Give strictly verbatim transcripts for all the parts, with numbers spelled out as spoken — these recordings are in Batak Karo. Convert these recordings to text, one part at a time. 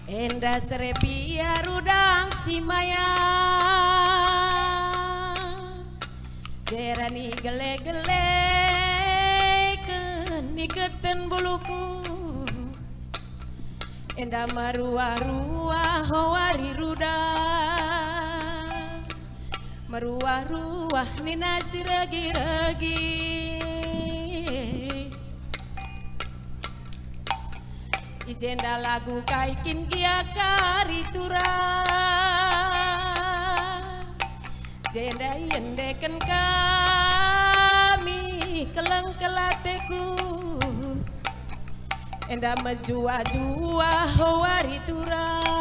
Enda serepi arudang si maya, jerani gele-geleken iketen buluhku. Enda meruah-ruah wari rudang, meruah-ruah nina si regi-regi. I jenda lagu kai kin gia kari turang, jenda iendeken kami keleng kelateku. Enda mejuah-juah wari turang,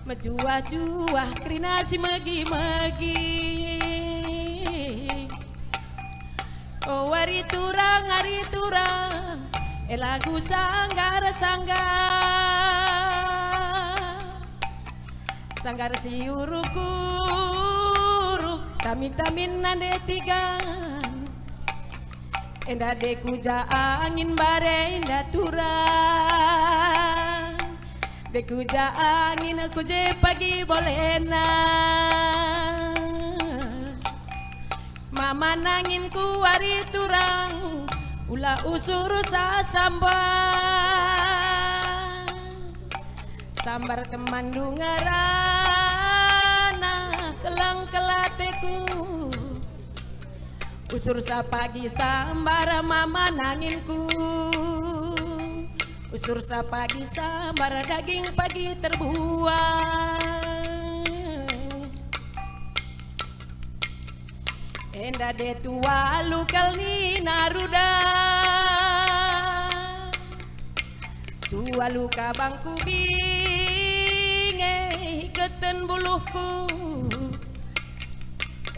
mejuah-juah kerina si megi-megi. O wari turang, ari turang, e lagu sanggar-sanggar. Sanggar si uruk-uruk, tami-tamin nande tigan. Enda de kuja angin bare enda turang, de kuja angin ku je pagi bolena. Mama nangin ku wari turang, ula usur sasambar. Sambar temanndu ngerana keleng kelateku. Usur sapagi sambar mama nanginku. Usur sapagi sambar daging pagi terbuang. Enda de tualu kal nina ruda, tualu kabangku binge iketen buluhku.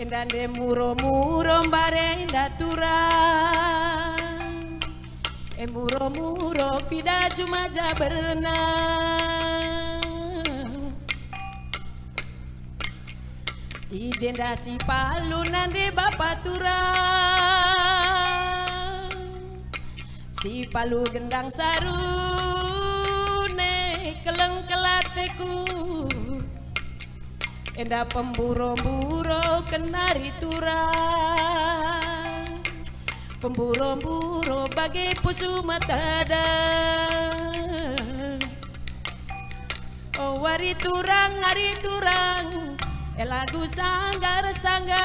Enda nde muro-muro mbare enda turang, e muro-muro pida juma jaberna. I jenda si palu nande bapa turang, si palu gendang sarune keleng kelateku. Enda pemburo-buro kenari turang, pemburo-buro bage pusu matada. O wari turang, ari turang, e lagu sanggar-sanggar.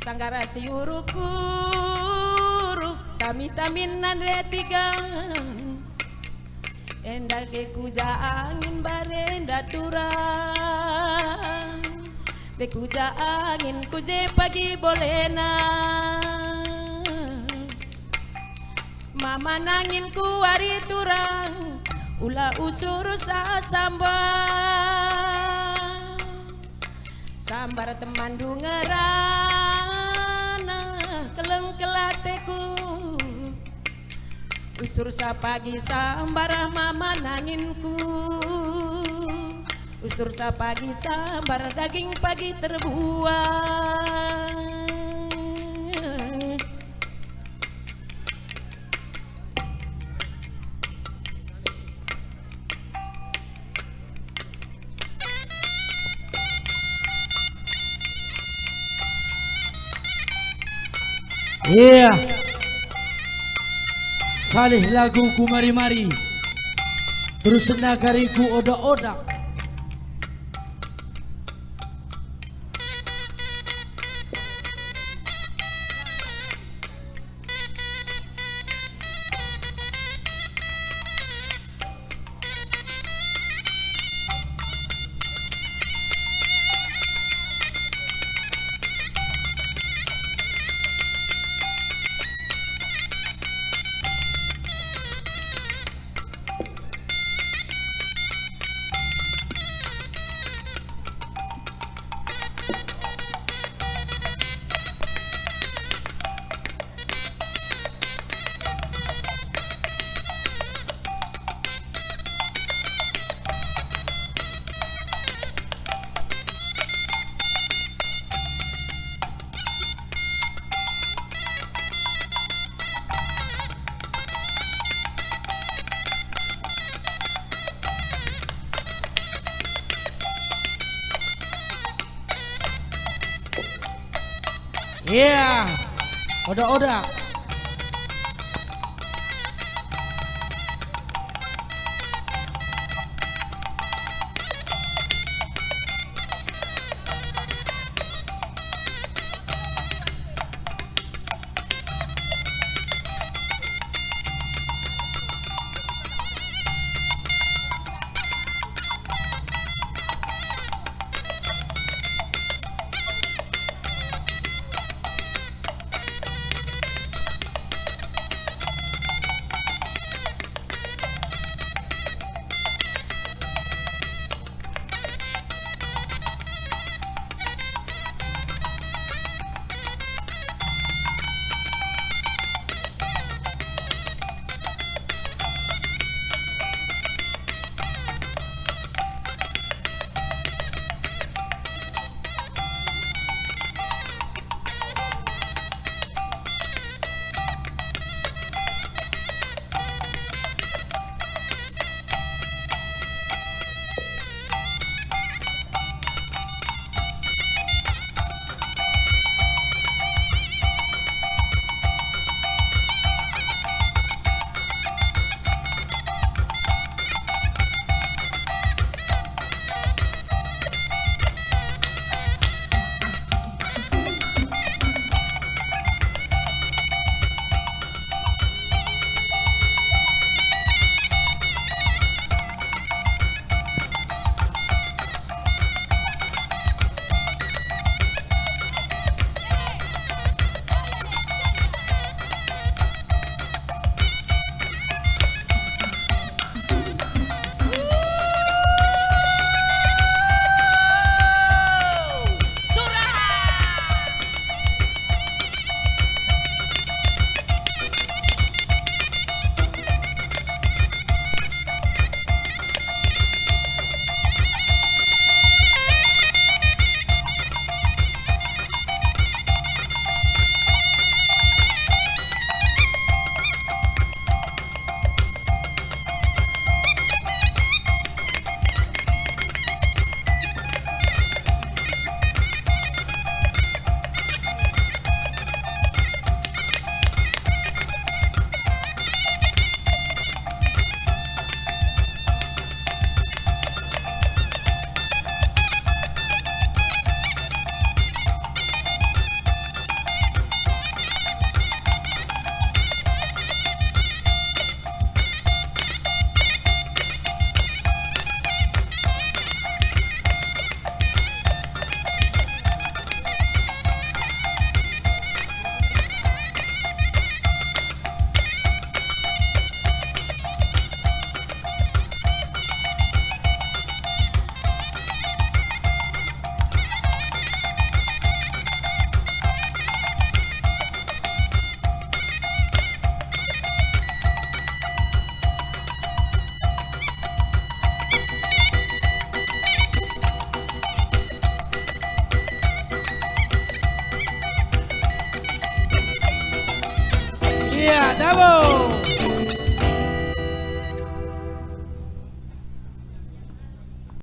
Sanggar si uruk-uruk, tami-tamin nande tigan. Enda ge kuja angin bare enda turang, de kuja angin ku je pagi bolena. Mama nangin ku wari turang, ula usur sasambar. Sambar temanndu ngerana keleng kelateku. Usur sapagi sambar mama nanginku. Usur sapagi sambar daging pagi terbuang. Iya. Salih lagu ku mari-mari. Terus nagariku oda-oda. Iya, oda-oda. Iya, dabo.